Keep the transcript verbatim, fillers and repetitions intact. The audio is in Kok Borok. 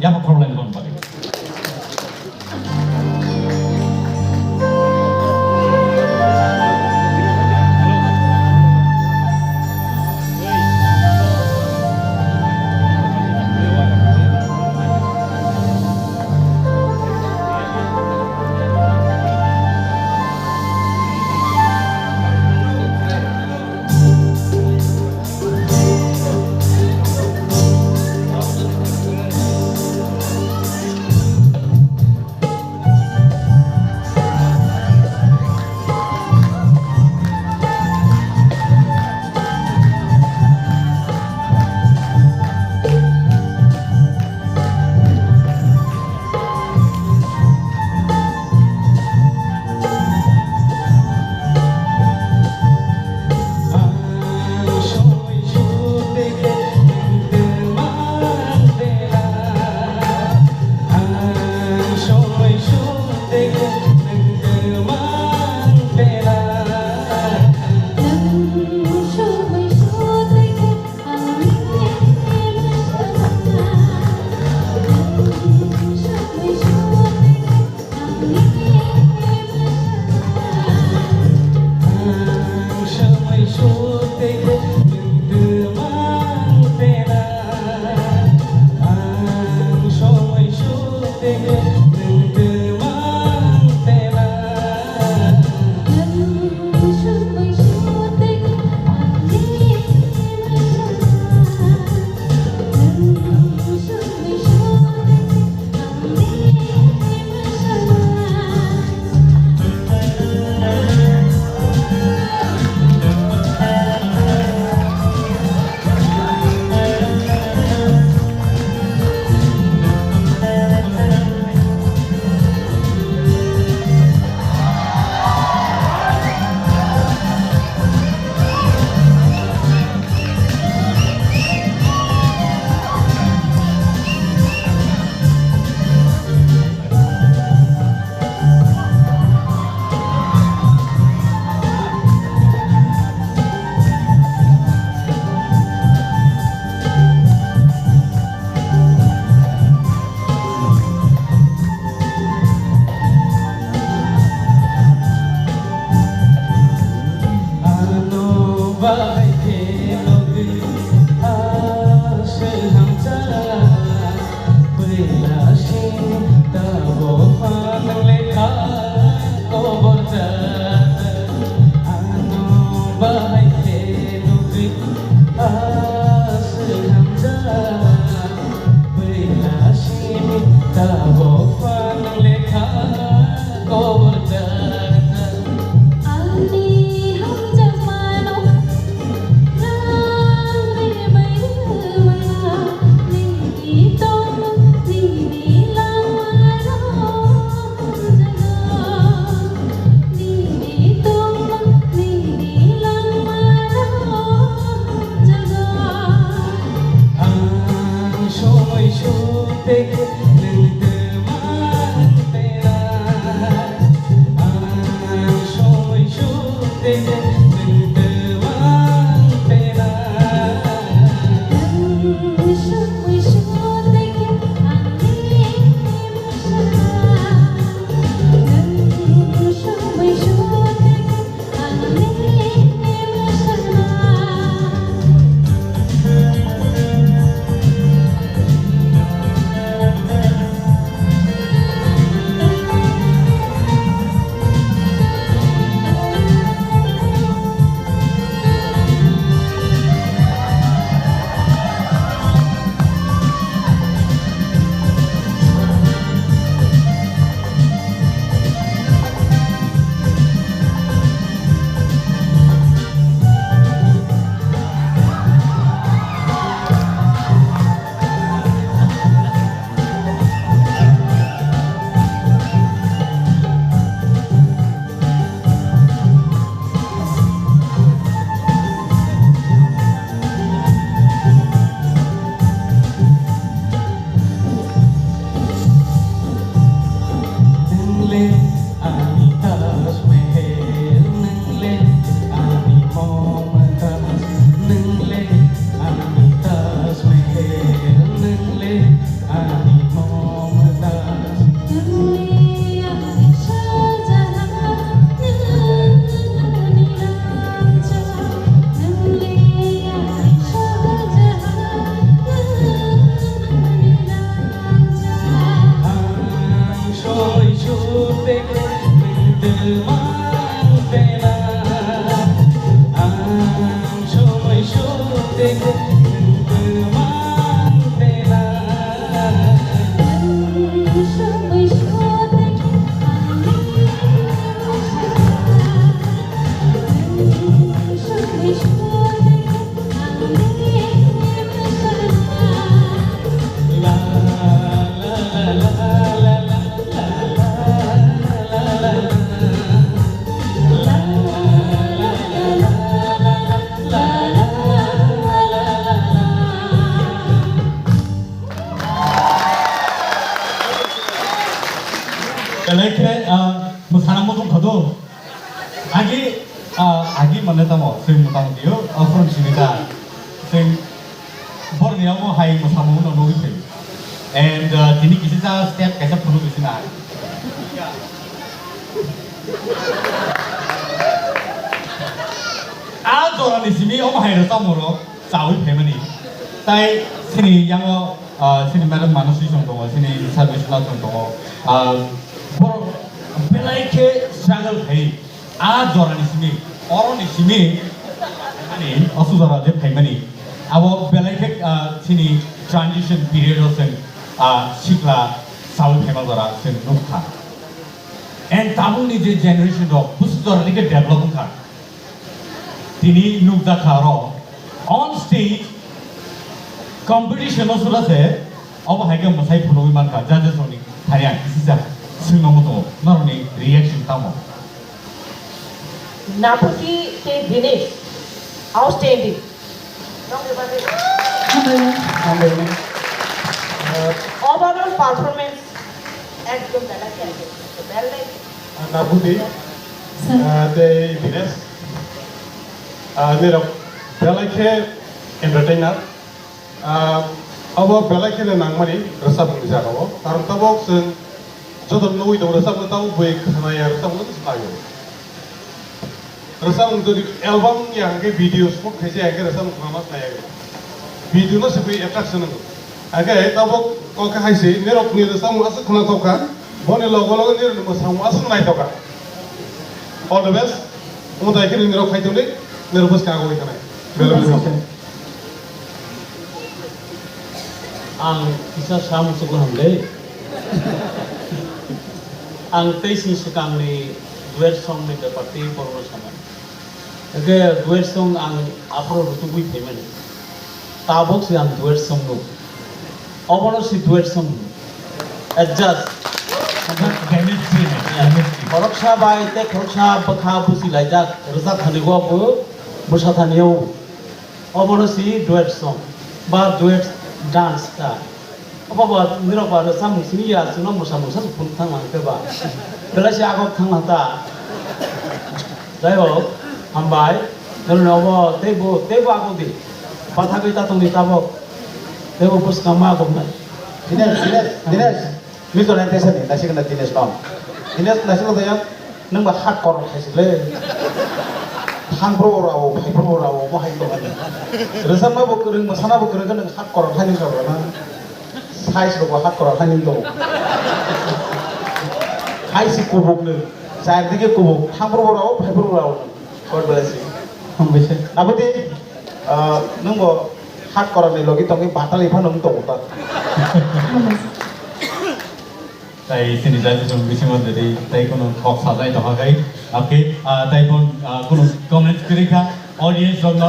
Yapha problem gon bagwi. Ano bahai khe nogwi aswk hamjak, bwrwi lasing tabok phanang lekha koborjak. Ano bahai khe nogwi aswk hamjak, bwrwi lasing tabok phanang lekha koborjak. Ani hamjakmano rang ri bai rwmaya, nini tongmung nini langmano hamjago. Nini tongmung nini langmano hamjago. Ang somoi sotege nwng twmang pena. Ang somoi sotege nwng twmang pena. Nwng somoi sotege ang nini mwsana. Nwng somoi sotege Belai khe, ah, mwsana muchung kha do. Agi, ah, agi mane tamo, chwng mwtang diyo, ah, phone simi ta. Chwng borni amo hai mwsamung no nugwi thai. And, ah, tini kisa sa step kaisa phunuk kisa na. Ah, jorani simi omo hai rwchapmung rok chawi phaimani. Tai sini yango, ah, sini madam Manasi chwng tongo, sini Sarvi Suna chwng tongo. Ah, borok belai khe struggle khai. Ah, jorani simi, oroni simi, ani osu jora je phaimani. Abo belai khe, ah, sini transition period o chwng, ah, sikla chawi phaima jora chwng nukha. And tabukni je generation rok busu jorani khe develop wngkha. Tini nukjakha aro on stage competition o sura se, obo hai khe mwsai phunugwi mankha, judges rokni thani ang kisa swngno muchungo, norokni reaction tamo? Nabuti tei Dinesh, outstanding. Hambai. Hambai. Uh, overall performance ekdom belai khe, belai. Nabuti, sir, uh, tei Dinesh. Ah, nirok belai khe entertainer. Ah, abo belai khe nangmani rwchapmungni jagao. Karon tabok chwng joto nugwi tongo rwchapmung tabok bui khwnaya rwchapmung no swnaio. Rwchapmung jodi album ya hwnkhe video shoot khaisa ya hwnkhe rwchapmung khwnama swnaio. Video no se bui attraction wngo. Hwnkhe tabok kok khe hai se nirokni rwchapmung aswk khwnathok kha. Boni logo logo nirokni mwsamung aswk naithok kha. All the best. Omo tai khe nini rok khai tongdi, nini rok bwskang agoi thanai. Belai belai. Ang kisa sa muchukgo hamle. Ang tei sini swkangni duet songni bepar tei borokno samani. Hwnkhe duet song ang aphuru rutugwi phaimani. Tabok se ang duet song nuk. Obono si duet song. Adjust. Chemistry, chemistry. Khoroksa bai tei khoroksa bwkha busi laijak, rwchap thani o bo, bwsa thani o. Obono si duet song ba duet dance ta. Obo ba nirok ba rwchapmung simi ya, chwngno mwsamung sa phunuk thang lang khe ba. Belai se agok thang lang ta. Jai hok, hambai. Nini obo teibo, teibo agok di. Bathagwi ta tong di tabok. Teibo bwskang ma agok nai. Dinesh, Dinesh, Dinesh. Mizo nai tesa ni, naisik na Dinesh no. Dinesh, naisik na yang, nang ba hat korok khai sile. Thang pro rao, phai pro rao, mo hai to. Rwchapma bo kwrwng, mwsana bo kwrwng, nang hat korok khai ni ka na. Size rok bo hat kwrak hai nini tongo. Hai si kubuk ni, char dige kubuk, thang boro rao, phai boro rao. God bless you. Hambai se. Nabodi, ah, nwng bo hat kwrak ni logi tongwi batal iphano nwng tongo ta. Hambai se. Tai sini jati song bisingo jadi tai kono kok sajai tongkha kai. Okay, ah, tai bon, ah, kono comments kwrwi kha. Audience rok no